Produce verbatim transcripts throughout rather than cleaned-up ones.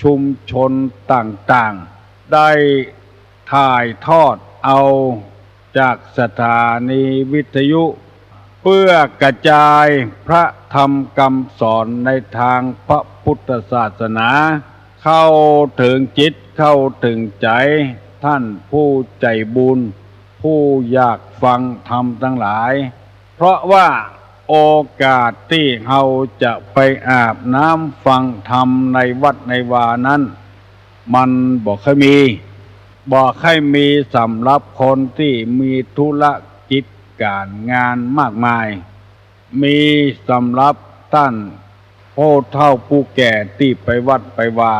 ชุมชนต่างๆ ได้ถ่ายทอดเอาจากสถานีวิทยุ เพื่อกระจายพระธรรมคำสอนในทางพระพุทธศาสนา เข้าถึงจิตเข้าถึงใจ๋ท่านผู้ใจ๋บุญ ผู้อยากฟังธรรมตังหลาย เพราะว่าโอกาสตี้เฮาจะไปอาบน้ำฟังธรรมในวัดในวานั้น มันบ่ค่อยมี บ่ค่อยมีสำหรับคนตี้มีธุรกิจก๋านงานมากมาย มีสำหรับต้านผู้เฒ่าผู้แก่ตี้ไปวัดไปวา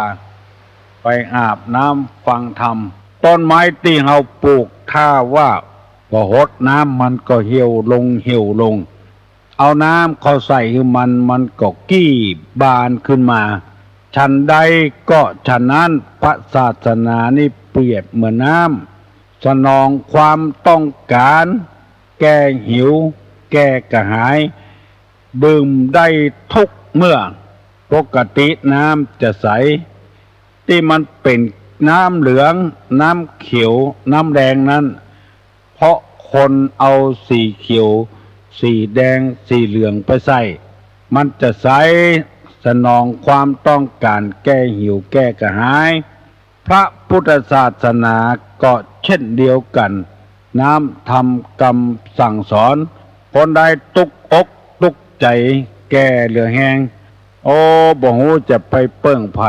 ไปอาบน้ำฟังธรรม ต้นไม้ตี้เฮาปลูก ถ้าว่าบ่หดน้ำมันก็เหี่ยวลงเหี่ยวลง เอาน้ำเข้าใส่หื้อมัน มันก็กี้บานขึ้นมา ฉันใดก็ฉะนั้น พระศาสนานี้เปรียบเหมือนน้ำ สนองความต้องการ แก้หิว แก้กระหาย ดื่มได้ทุกเมื่อ ปกติน้ำจะใส ตี้มันเป๋นน้ำเหลือง น้ำเขียว น้ำแดงนั้น เพราะคนเอาสีเขียว สีแดง สีเหลืองไปใส่ มันจะใส สนองความต้องการแก้หิวแก้กระหาย พระพุทธศาสนาก็เช่นเดียวกั๋น น้ำธรรมคำสั่งสอน คนใดตุ๊กอกตุ๊กใจ๋ แก่เหลือแฮง โอ้ บ่ฮู้จะไปเปิ้งใผ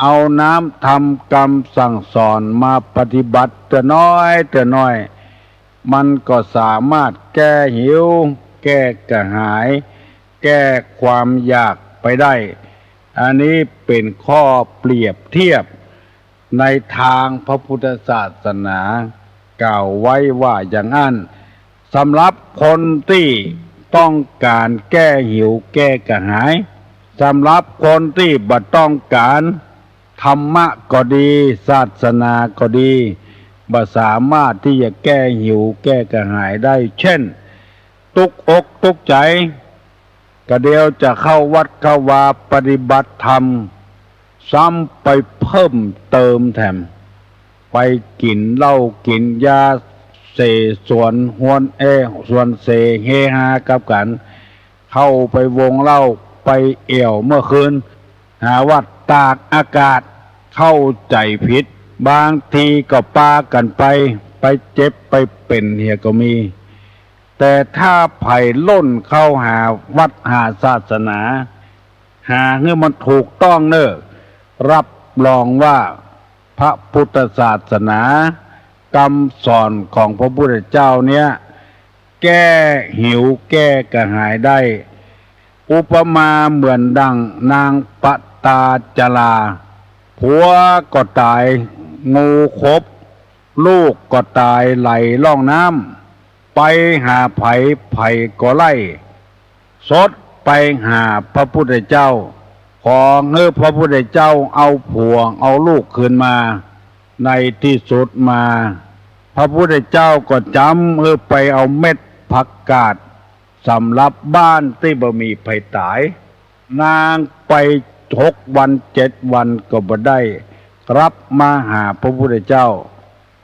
เอาน้ำธรรมคำสั่งสอนมาปฏิบัติเตื้อน้อยเตื้อน้อย มันก็สามารถแก้หิว แก้กระหาย แก้ความอยากไปได้ อันนี้เป๋นข้อเปรียบเทียบในตางพระพุทธศาสนากล่าวไว้ว่าอย่างอั้น สำหรับคนตี้ต้องการแก้หิวแก้กระหาย สำหรับคนตี้บ่ต้องการ ธรรมะก็ดี ศาสนาก็ดี บ่สามารถตี้จะแก้หิวแก้กระหายได้ เช่น ตุ๊กอกตุ๊กใจ๋ กระเดียวจะเข้าวัดเข้าวาปฏิบัติธรรม ซ้ำไปเพิ่มเติมแถม ไปกิ๋นเหล้ากิ๋นยา เสสวนฮวนแอ สวนเสเฮฮากับกั๋น เข้าไปวงเหล้า ไปแอ่วเมื่อคืน หาว่าตากอากาศ เข้าใจ๋ผิด บางทีก็ปากั๋นไป ไปเจ็บไปเป๋นเหียก็มี แต่ถ้าใผล่นเข้าหาวัดหาศาสนา หาหื้อมันถูกต้องเน่อ รับรองว่าพระพุทธศาสนา คำสอนของพระพุทธเจ้าเนี้ย แก้หิวแก้กระหายได้ อุปมาเหมือนดังนางปตาจารา ผัวก็ต๋าย งูขบ ลูกก็ต๋ายไหลล่องน้ำ ไปหาใผ ใผก็ไล่ สดไปหาพระพุทธเจ้า ขอหื้อพระพุทธเจ้าเอาผัวเอาลูกคืนมา ในตี้สุดมา พระพุทธเจ้าก็จ๋ำหื้อไปเอาเม็ดผักกาด สำหรับบ้านตี้บ่มีใผต๋าย นางไปหกวันเจ็ดวันก็บ่ได้กลับมาหาพระพุทธเจ้า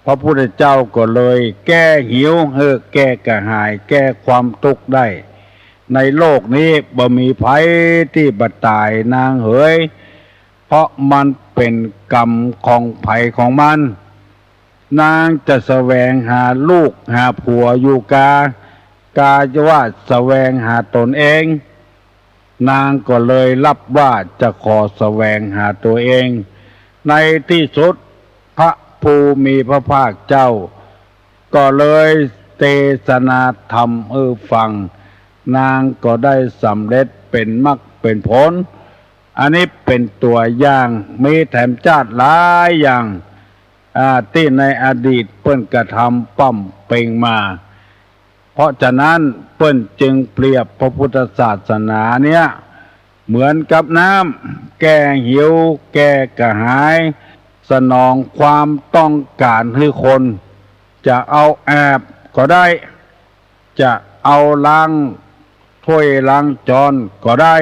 พระพุทธเจ้าก็เลยแก้หิวหื้อแก้กระหาย แก้ความตุ๊กข์ได้ ในโลกนี้บ่มีใผตี้บ่ต๋ายนางเหย เพราะมันเป๋นกรรมของใผของมัน นางจะแสวงหาลูกหาผัวอยู่กา กาจะว่าแสวงหาต๋นเอง นางก็เลยรับว่าจะขอแสวงหาตั๋วเอง ในตี้สุดพระผู้มีพระภาคเจ้า ก็เลยเตสนาธรรมหื้อฟัง นางก็ได้สำเร็จเป๋นมรรคเป๋นผล อันนี้เป๋นตั๋วอย่าง มีแถมจ๊าดหลายอย่าง อ่า ตี้ในอดีตเปิ้นกระทำป้ำเป๋งมา เพราะฉะนั้นเปิ้นจึงเปรียบพระพุทธศาสนาเนี้ยเหมือนกับน้ำ แก้หิว แก้กระหาย สนองความต้องการหื้อคน จะเอาอาบก็ได้ จะเอาล้างถ้วยล้างจ๊อนก็ได้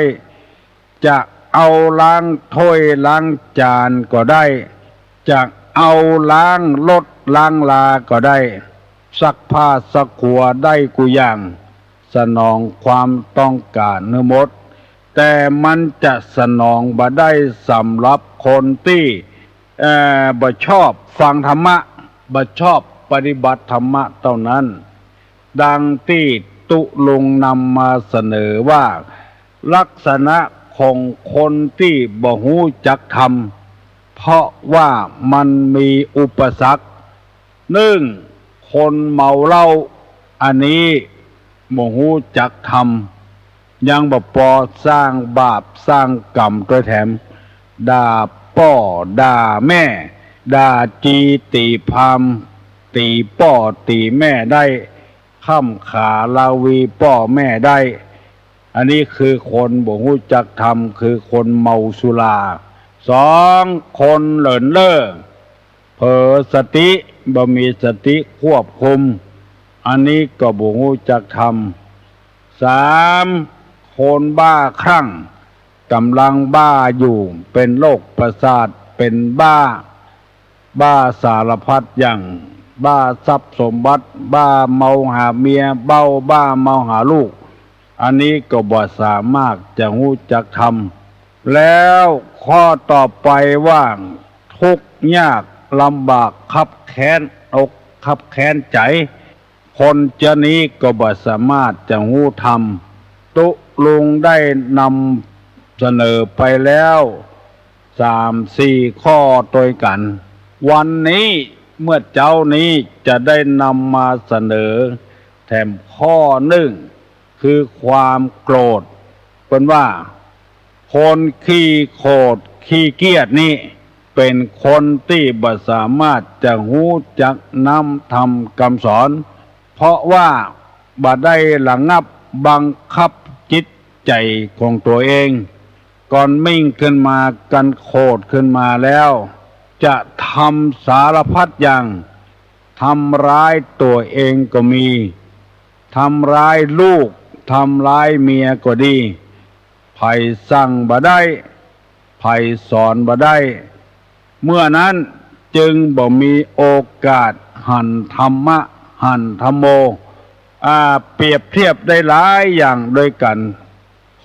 จะ เอาล้างถ้วยล้างจานก็ได้ จะเอาล้างรถล้างราก็ได้ ซักผ้าซักหัวได้กู้อย่าง สนองความต้องก๋านหื้อหมด แต่มันจะสนองบ่ได้สำหรับคนตี้ เอ่อ บ่ชอบฟังธรรมะ บ่ชอบปฏิบัติธรรมะเต้านั้น ดังตี้ตุ๊ลุงนำมาเสนอว่า ลักษณะของคนตี้บ่ฮู้จักธรรม เพราะว่ามันมีอุปสรรค นึ่ง คนเมาเหล้า อันนี้บ่ฮู้จักธรรม ยังบ่ปอสร้างบาปสร้างก๋รรมตวยแถม ด่าป้อด่าแม่ ด่าจี๋ตี๋พราหมณ์ ตี๋ป้อตี๋แม่ได้ ค่ำขาลาวีป้อแม่ได้ อันนี้คือคนบ่ฮู้จักธรรม คือคนเมาสุรา สอง คนเหลินเล่อ เผลอสติ บ่มีสติควบคุม อันนี้ก็บ่ฮู้จักธรรม สาม คนบ้าคลั่ง ก๋ำลังบ้าอยู่ เป๋นโรคประสาท เป๋นบ้า บ้าสารพัดอย่าง บ้าทรัพย์สมบัติ บ้าเมาหาเมีย เบ้า บ้าเมาหาลูก อันนี้ก็บ่สามารถจะฮู้จักธรรม แล้วข้อต่อไปว่า ทุกข์ยากลำบากคับแค้นอกคับแค้นใจ๋ คนเจ้านี้ก็บ่สามารถจะฮู้ธรรม ตุ๊ลุงได้นำเสนอไปแล้ว สามสี่ข้อตวยกั๋น วันนี้เมื่อเจ๊านี้จะได้นำมาเสนอแถมข้อนึ่ง คือความโกรธ เปิ้นว่า คนขี้โขดขี้เกียจนี้ เป๋นคนตี้บ่สามารถจะฮู้จักน้ำธรรมกำสอน เพราะว่าบ่ได้ระงับบังคับจิตใจ๋ของตั๋วเอง ก่อนมิ่งขึ้นมา กันโขดขึ้นมาแล้ว จะทำสารพัดอย่าง ทำร้ายตั๋วเองก็มี ทำร้ายลูก ทำร้ายเมียก็ดี ใผสั่งบ่ได้ ใผสอนบ่ได้ เมื่อนั้นจึงบ่มีโอกาสหันธรรมะ หันธัมโม อ่า เปรียบเทียบได้หลายอย่างตวยกั๋น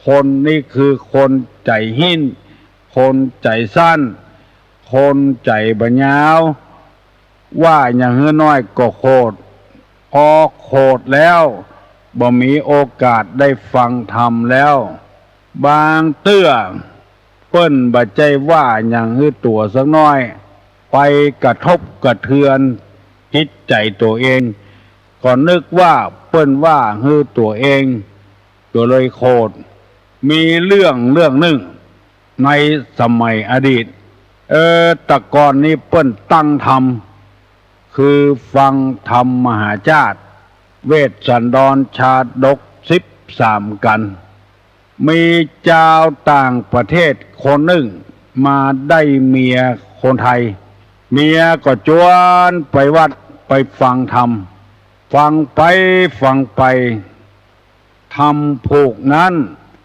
คนนี้คือคนใจ๋หิ้น คนใจ๋สั้น คนใจ๋บ่ยาว ว่าอย่างหื้อน้อยก็โขด พอโขดแล้ว บ่มีโอกาสได้ฟังธรรมแล้ว บางเตื้อ เปิ้นบ่ใจ้ว่าอย่างหื้อตั๋วสักน้อย ไปกระทบกระเทือนจิตใจ๋ตั๋วเอง ก็นึกว่าเปิ้นว่าหื้อตั๋วเอง ก็เลยโขด มีเรื่องเรื่องนึ่ง ในสมัยอดีต เออ แต่ก่อนนี้เปิ้นตั้งธรรม คือฟังธรรมมหาชาติ เวสสันดรชาดกสิบสามกัณฑ์ มีจาวต่างประเทศคนนึ่งมาได้เมียคนไทย เมียก็จวนไปวัดไปฟังธรรม ฟังไปฟังไป ธรรมผูกนั้น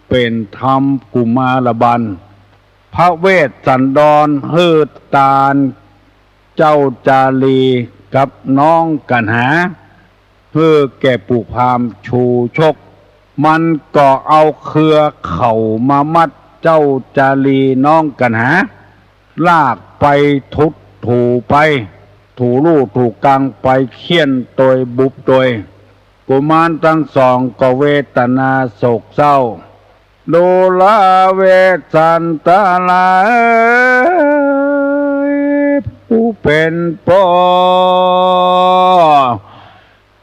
เป๋นธรรมกุมารบัณฑ์ พระเวสสันดรหื้อตานเจ้าจารีกับน้องกัณหา หื้อแก่ปู่พราหมณ์ชูชก มันก็เอาเครือเข่ามามัดเจ้าจารีน้องกัณหา ลากไปถูถูไป ถูลู่ถูกังไป เฆี่ยนตวยบุบตวย กุมารตังสองก็เวทนาโศกเศร้า ดูราเวสสันดราเอย ผู้เป๋นป้อ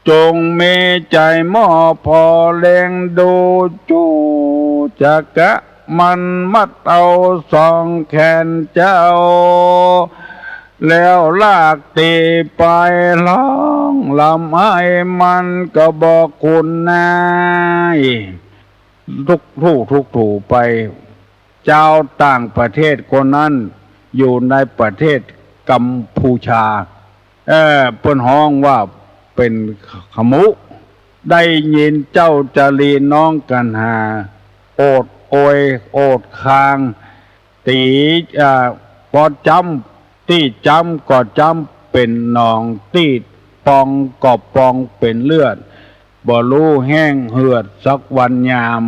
จงมีใจ๋มอบผ่อเลี้ยงดู จูจักกะมันมัดเอาสองแขนเจ้า แล้วลากตี๋ไปฮ้องร่ำไห้ มันก็บ่คุ้นนาย ถูถูถูไป จาวต่างประเทศคนนั้นอยู่ในประเทศกัมพูชา เอ่อ เปิ้นฮ้องว่าเป๋นขมุ ได้ยินเจ้าจารีน้องกัณหา โอดโอย โอดคาง ตี๋ อ่า ปอจ๊ำ ตี้จ๊ำก็จ๊ำเป๋นหนอง ตี้ปองก็ปองเป๋นเลือด บ่ฮู้แห้งเหือดสักวันยาม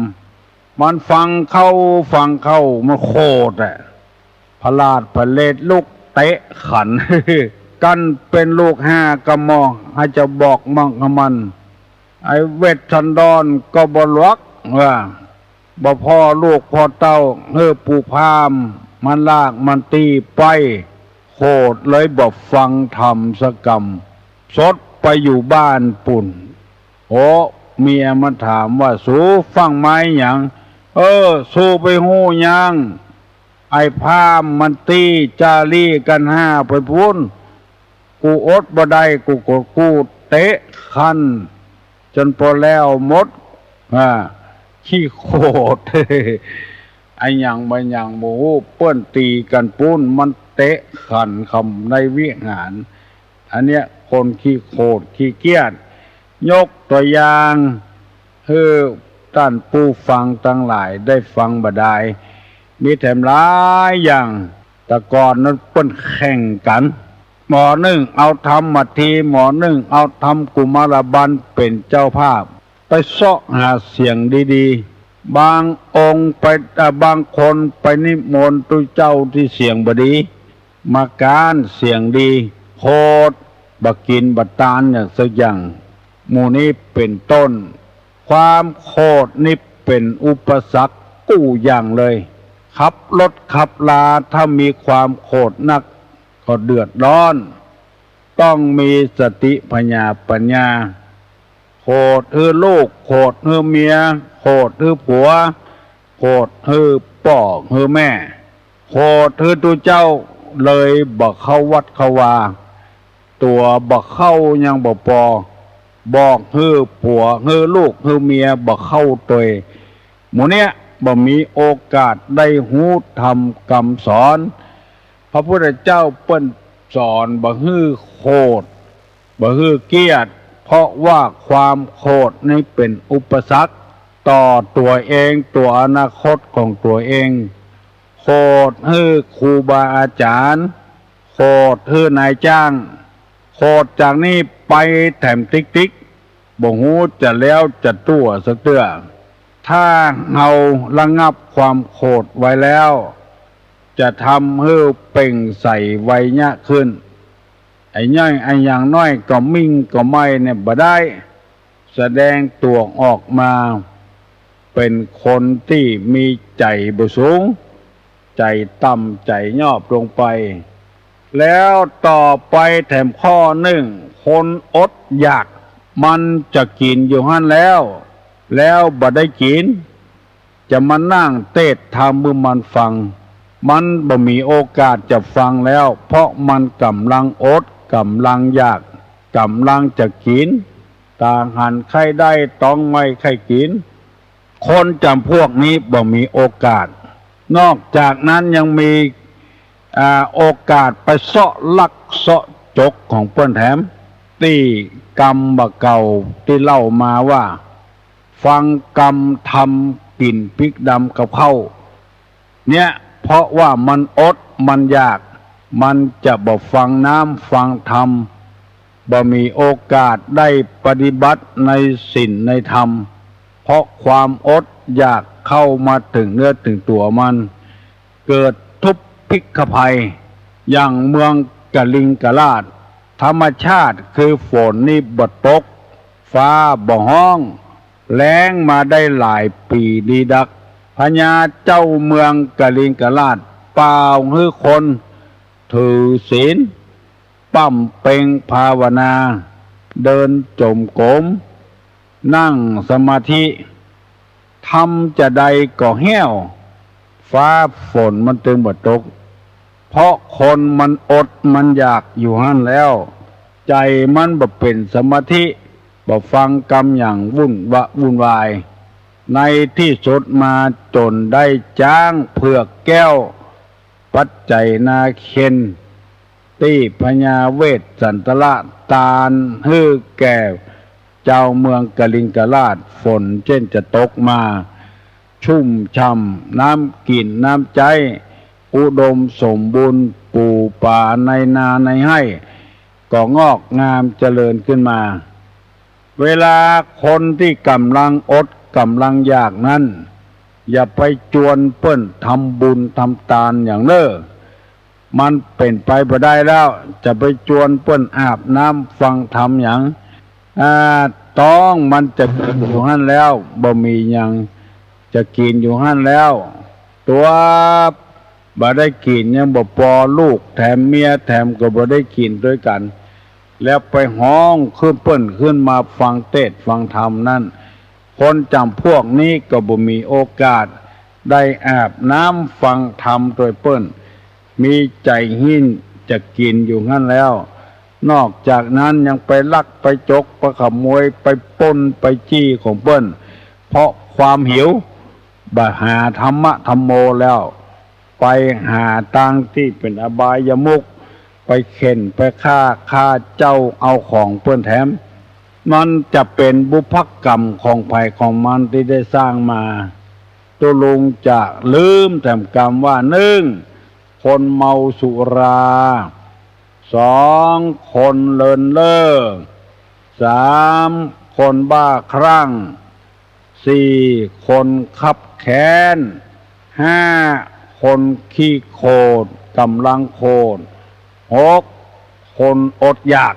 มันฟังเข้า ฟังเข้า มันโขดอะ ผลาดผลเลดลุกเตะขัน กันเป๋นลูกห้ากะหม่อ ใผจะบอกมั่งกะมัน ไอ้เวสสันดรก็บ่หลวกว่า บ่ผ่อลูกผ่อเต้า หื้อปู่พราหมณ์มันลากมันตี้ไป โขดเลยบ่ฟังธรรมสักกำ สดไปอยู่บ้านปู้น โอ้ เมียมันถามว่า สูฟั่งมาหยัง เออ สูไปฮู้หยัง ไอ้พราหมณ์มันตี้จารีกัณหาไปปู้น กูอดบ่ได้ กูก็ กูเตะขัน จ๋นปอแล้วหมด อ่า ขี้โขด อะหยังบ่หยังบ่ฮู้ เปิ้นตี๋กั๋นปู้น มันเตะขันกำในวิหาร อันเนี้ยคนขี้โขดขี้เกียจ ยกตั๋วอย่าง หื้อต้านผู้ฟังตังหลายได้ฟังบ่ดาย มีแถมหลายอย่าง แต่ก่อนนั้นเปิ้นแข่งกั๋น หมอนึ่งเอาธรรมมาที หมอนึ่งเอาธรรมกุมารบัลเป๋นเจ้าภาพ ไปเซาะหาเสียงดีๆ บางองค์ไป เอ่อ บางคนไปนิมนต์ตุ๊เจ้าตี้เสียงบ่ดี มาก๊านเสียงดี โขด บ่กิ๋นบ่ตานอย่างสักอย่าง หมู่นี้เป๋นต้น ความโขดนี่เป๋นอุปสรรคกู้อย่างเลย ขับรถขับลาถ้ามีความโขดนักก็เดือดร้อน ต้องมีสติผญาปัญญา โขดหื้อลูก โขดหื้อเมีย โขดหื้อผัว โขดหื้อป้อหื้อแม่ โขดหื้อตุ๊เจ้า เลยบ่เข้าวัดเข้าวา ตั๋วบ่เข้ายังบ่ปอ บอกหื้อผัวหื้อลูกหื้อเมียบ่เข้าตวย หมู่เนี้ยบ่มีโอกาสได้ฮู้ธรรมกำสอน พระพุทธเจ้าเปิ้นสอนบ่หื้อโขด บ่หื้อเกียจ เพราะว่าความโขดนี่เป๋นอุปสรรคต่อตั๋วเอง ตั๋วอนาคตของตั๋วเอง โขดหื้อครูบาอาจ๋ารย์ โขดหื้อนายจ้าง โขดจากนี้ไปแถมติ๊กๆ บ่ฮู้จะแล้วจะตั๋วสักเตื้อ ถ้าเฮาระงับความโขดไว้แล้ว จะทำหื้อเปล่งใสไวยะขึ้น ไอ้ย่อยไอ้อย่างน้อยก็มิ่งก็ไม่เนี่ยบ่ได้ แสดงตั๋วออกมา เป๋นคนตี้มีใจ๋บ่สูง ใจ๋ต่ำใจ๋ยอบลงไป แล้วต่อไปแถมข้อนึ่ง คนอดอยาก มันจะกิ๋นอยู่หั้นแล้ว แล้วบ่ได้กิ๋น จะมานั่งเตสน์ธรรมหื้อมันฟัง มันบ่มีโอกาสจะฟังแล้ว เพราะมันก่ำลังอด ก่ำลังอยาก ก่ำลังจะกิ๋น ต๋าหันใค่ได้ ต๊องไม่ใค่กิ๋น คนจ๋ำพวกนี้บ่มีโอกาส นอกจากนั้นยังมี อ่า โอกาสไปเซาะลักเซาะจกของเปิ้นแถม ตี้กำบ่าเก่าตี้เล่ามาว่า ฟังกำธรรมกิ๋นพริกดำกับข้าว เนี่ย เพราะว่ามันอด มันอยาก มันจะบ่ฟังน้ำฟังธรรม บ่มีโอกาสได้ปฏิบัติในศีลในธรรม เพราะความอดอยากเข้ามาเถิงเนื้อเถิงตั๋วมัน เกิดทุพพิฆภัย อย่างเมืองกลิงกราษฎร์ ธรรมชาติคือฝนนี่บ่ตก ฟ้าบ่ฮ้อง แล้งมาได้หลายปี๋ดีดัก พญาเจ้าเมืองกลิงกราษฎร์ ป่าวหื้อคนถือศีล บำเพ็ญภาวนา เดินจงกรม นั่งสมาธิ ทำจาใดก็แห้ว ฟ้าฝนมันเถิงบ่ตก เพราะคนมันอดมันอยากอยู่หั้นแล้ว ใจ๋มันบ่เป๋นสมาธิ บ่ฟังกำอย่างวุ่นวะวุ่นวาย ในตี้สุดมาจ๋นได้จ๊างเผือกแก้ว ปัจไจนาเคน ตี้พญาเวสสันตระตานหื้อแก่ จาวเมืองกลิงกราษฎร์ ฝนเจ้นจะตกมา ชุ่มฉ่ำ น้ำกิ๋นน้ำใจ๊ อุดมสมบูรณ์ ปู๋ป๋าในนาในไฮ่ ก็งอกงามเจริญขึ้นมา เวลาคนตี้ก่ำลังอดก่ำลังอยากนั้น อย่าไปจวนเปิ้นทำบุญทำตานอย่างเน้อ มันเป๋นไปบ่ได้แล้ว จะไปจวนเปิ้นอาบน้ำฟังธรรมหยัง อ่า ต๊องมันจะกิ๋นอยู่หั้นแล้ว บ่มีหยังจะกิ๋นอยู่หั้นแล้ว ตั๋วบ่ได้กิ๋นยังบ่ปอ ลูกแถมเมียแถมก็บ่ได้กิ๋นตวยกั๋น แล้วไปฮ้องขึ้นเปิ้นขึ้นมาฟังเตสน์ฟังธรรมนั้น คนจ๋ำพวกนี้ก็บ่มีโอกาสได้อาบน้ำฟังธรรมตวยเปิ้น มีใจ๋หิ้นจะกิ๋นอยู่หั้นแล้ว นอกจากนั้นยังไปลักไปจกไปขโมยไปปล้นไปจี้ของเปิ้น เพราะความหิว บ่หาธรรมะธัมโมแล้ว ไปหาตางตี้เป๋นอบายมุข ไปเข่นไปฆ่า ฆ่าเจ้าเอาของเปิ้นแถม มันจะเป๋นบุพกรรมของใผของมันตี้ได้สร้างมา ตุ๊ลุงจะลืมแถมกำว่า นึ่ง คนเมาสุรา สอง คนเลินเล่อ สาม คนบ้าคลั่ง สี่ คนคับแค้น ห้า คนขี้โขด ก่ำลังโขด หก คนอดอยาก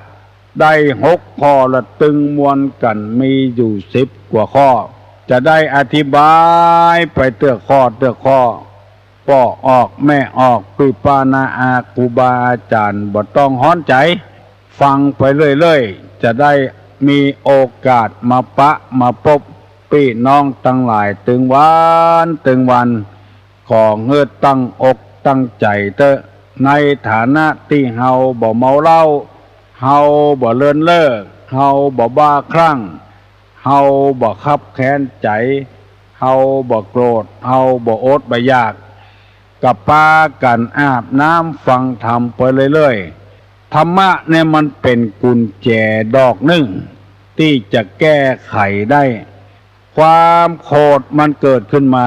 ได้หกข้อละตึงมวลกั๋นมีอยู่สิบกว่าข้อ จะได้อธิบายไปเตื้อข้อเตื้อข้อ ป้อออกแม่ออก ปี้ป้าน้าอา ครูบาอาจ๋ารย์ บ่ต้องฮ้อนใจ๋ ฟังไปเรื่อยๆ จะได้มีโอกาสมาปะมาปบปี้น้องตังหลายตึงวันตึงวัน ขอหื้อตั้งอกตั้งใจ๋เต๊อะ ในฐานะตี้เฮาบ่เมาเหล้า เฮาบ่เลินเล่อ เฮาบ่บ้าคลั่ง เฮาบ่คับแค้นใจ๋ เฮาบ่โกรธ เฮาบ่อดบ่อยาก ก็ปากั๋นอาบน้ำฟังธรรมไปเรื่อยๆ ธรรมะเนี่ยมันเป๋นกุญแจดอกนึ่ง ตี้จะแก้ไขได้ ความโขดมันเกิดขึ้นมา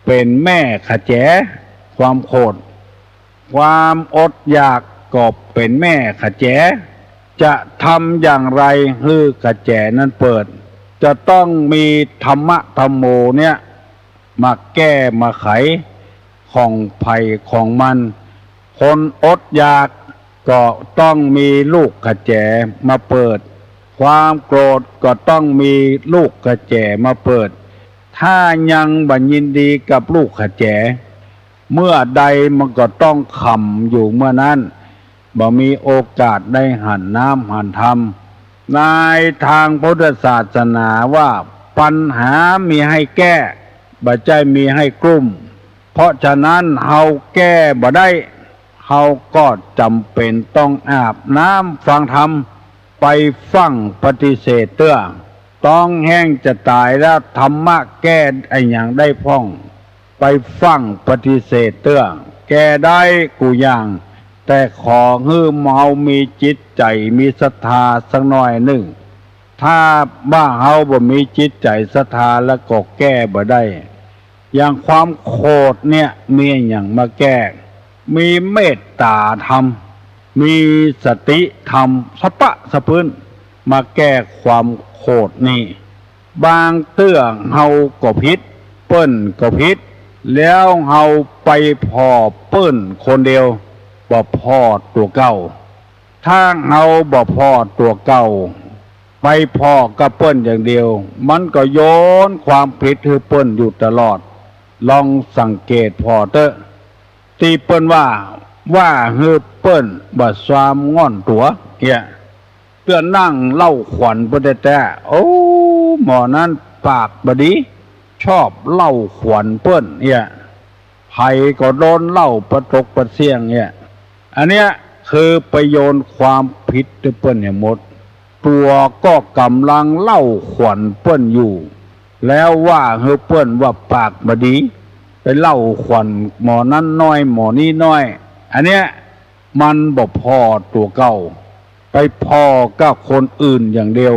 เป๋นแม่ขะแจ ความโขด ความอดอยากก็เป๋นแม่ขะแจ จะทำอย่างไรหื้อขะแจนั้นเปิด จะต้องมีธรรมะธัมโมเนี่ย มาแก้มาไขของใผของมัน คนอดอยากก็ต้องมีลูกขะแจมาเปิด ความโกรธก็ต้องมีลูกขะแจมาเปิด ถ้ายังบ่ยินดีกับลูกขะแจ เมื่อใดมันก็ต้องขำอยู่เมื่อนั้น บ่มีโอกาสได้หันน้ำหันธรรม ในตางพุทธศาสนาว่า ปัญหามีหื้อแก้ บ่ใจ้มีหื้อกลุ้ม เพราะฉะนั้นเฮาแก้บ่ได้ เฮาก็จ๋ำเป๋นต้องอาบน้ำฟังธรรม ไปฟั่งปฏิเสธเตื้อ ต๊องแห้งจะต๋ายแล้ว ธรรมะแก้อะหยังได้พ่อง ไปฟั่งปฏิเสธเตื้อ แก้ได้กู้อย่าง แต่ขอหื้อเฮามีจิตใจ๋มีศรัทธาสักหน้อยนึ่ง ถ้าว่าเฮาบ่มีจิตใจ๋ศรัทธาแล้วก็แก้บ่ได้ อย่างความโขดเนี่ยมีอะหยังมาแก้ มีเมตต๋าธรรม มีสติธรรม สะปะสะปื้น มาแก้ความโขดนี่ บางเตื้อเฮาก็ผิด เปิ้นก็ผิด แล้วเฮาไปผ่อเปิ้นคนเดียว บ่ผ่อตั๋วเก่า ถ้าเฮาบ่ผ่อตั๋วเก่า ไปผ่อกับเปิ้นอย่างเดียว มันก็โยนความผิดหื้อเปิ้นอยู่ตลอด ลองสังเกตผ่อเต๊อะ ตี้เปิ้นว่า ว่าหื้อเปิ้นบ่ซามง่อนตั๋วเหีย เตื้อนั่งเล่าขวัญเปิ้นแต๊ๆ โอ้ หมอนั้นปากบ่ดี ชอบเล่าขวัญเปิ้นเหีย ใผก็โดนเล่าปะตกปะเสี้ยงเหีย อันเนี้ยคือไปโยนความผิดหื้อเปิ้นเหียหมด ตั๋วก็ก่ำลังเล่าขวัญเปิ้นอยู่ แล้วว่าหื้อเปิ้นว่าปากบ่ดี ไปเล่าขวัญหมอนั้นน้อยหมอนี้น้อย อันเนี้ยมันบ่ผ่อตั๋วเก่า ไปผ่อกับคนอื่นอย่างเดียว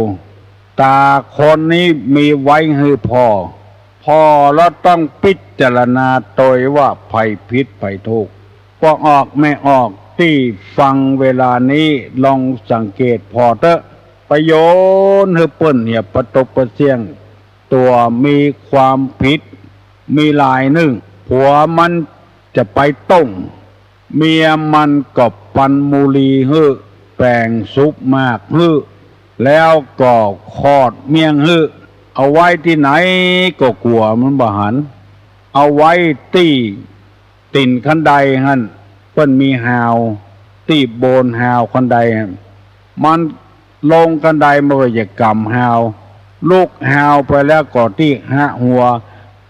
ต๋าคนนี้มีไว้หื้อผ่อ ผ่อแล้วต้องพิจารณาโตยว่าใผผิดใผถูก ป้อออกแม่ออกตี้ฟังเวลานี้ลองสังเกตผ่อเต๊อะ ไปโยนหื้อเปิ้นเหียปะตกปะเสี้ยง ตั๋วมีความผิดมีหลายนึ่ง ผัวมันจะไปต้ง เมียมันก็ปันมูลีหื้อ แป๋งสูบหมากหื้อ แล้วก็ขอดเมี่ยงหื้อ เอาไว้ตี้ไหนก็กั๋วมันบ่หัน เอาไว้ตี้ตี๋นคันไดหั้น เปิ้นมีฮาว ตี้โบนฮาวคันไดหั้น มันลงคันไดมันก็จะก๋ำฮาว ลุกฮาวไปแล้วก็ตี้ฮะหัว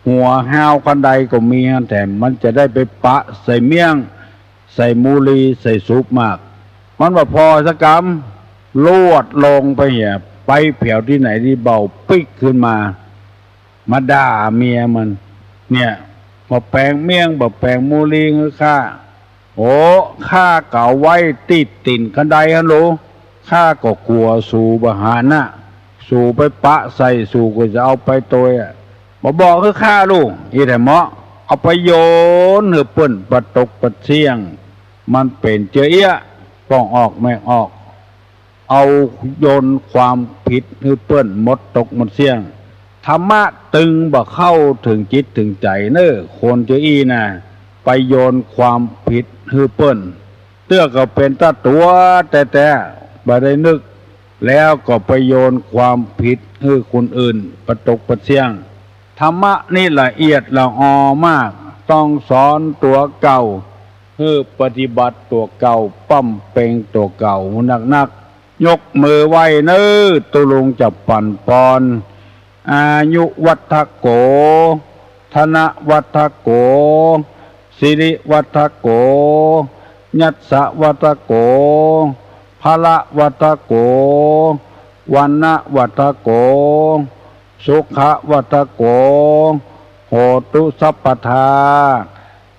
หัวฮาวคันไดก็มีหั้นแถม มันจะได้ไปปะใส่เมี่ยง ใส่มูลี ใส่สูบหมาก มันบ่ผ่อสักกำ ลวดลงไปเหีย ไปแผวตี้ไหนตี้เบาปิ๊กขึ้นมา มาด่าเมียมัน เนี่ย บ่แป๋งเมี่ยง บ่แป๋งมูลีหื้อข้า โอ้ ข้าก็เอาไว้ตี้ตี๋นคันไดหั้นโล ข้าก็กั๋วสูบ่หันน่ะ สูไปปะใส่ สูก็จะเอาไปโตยอะ บ่บอกหื้อข้าลูก อี้แถมเหมาะ เอาไปโยนหื้อเปิ้นปะตกปะเสี้ยง มันเป๋นเจื้อเอี้ย ป้องออกแม่ออก เอาโยนความผิดหื้อเปิ้นหมดตกหมดเสี้ยง ธรรมะตึงบ่เข้าเถิงจิตเถิงใจ๋เน่อ คนเจ้าอี้น่ะ ไปโยนความผิดหื้อเปิ้น เตื้อก็เป๋นตาตั๋วแต๊ๆ บ่ได้นึก แล้วก็ไปโยนความผิดหื้อคนอื่นปะตกปะเสี้ยง ธรรมะนี่ละเอียดละออมาก ต้องสอนตั๋วเก่า หื้อปฏิบัติตั๋วเก่า บำเพ็งตั๋วเก่าหนักๆ ยกมือไหว้เน่อ ตุ๊ลุงจะปั๋นปอน อายุวัฒโข ธนวัฒโข สิริวัฒโข ยัสสะวัฒโข พละวัฒโข วรรณวัฒโข สุขวัฒโข โหตุสัพพทา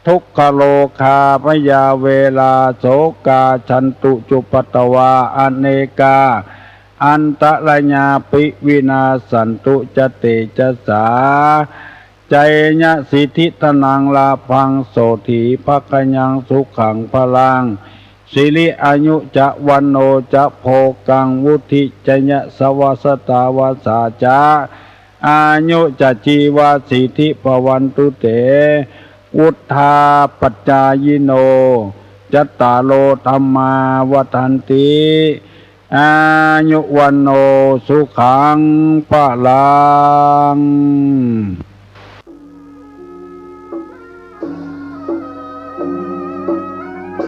ทุกขโรคาพยาเวรา โสกา ฉันตุ จุปปาทวา อเนกา อันตรายาปิ วินาสสันตุ จะเตจะสา ชัยยะสิทธิธนัง ลาภัง โสตถี ภะคะยัง สุขัง พลัง สิริ อายุ จะ วัณโณ จะ โภคัง วุฑฒิ จะ ยะสะวะ สะตา วะสา จะ อายุ จะ จีวะ สิทธิ ภะวันตุ เต วุฑฒา ปัจจายิโน จัตตาโร ธัมมา วัฑฒันติ อายุ วัณโณ สุขัง พลัง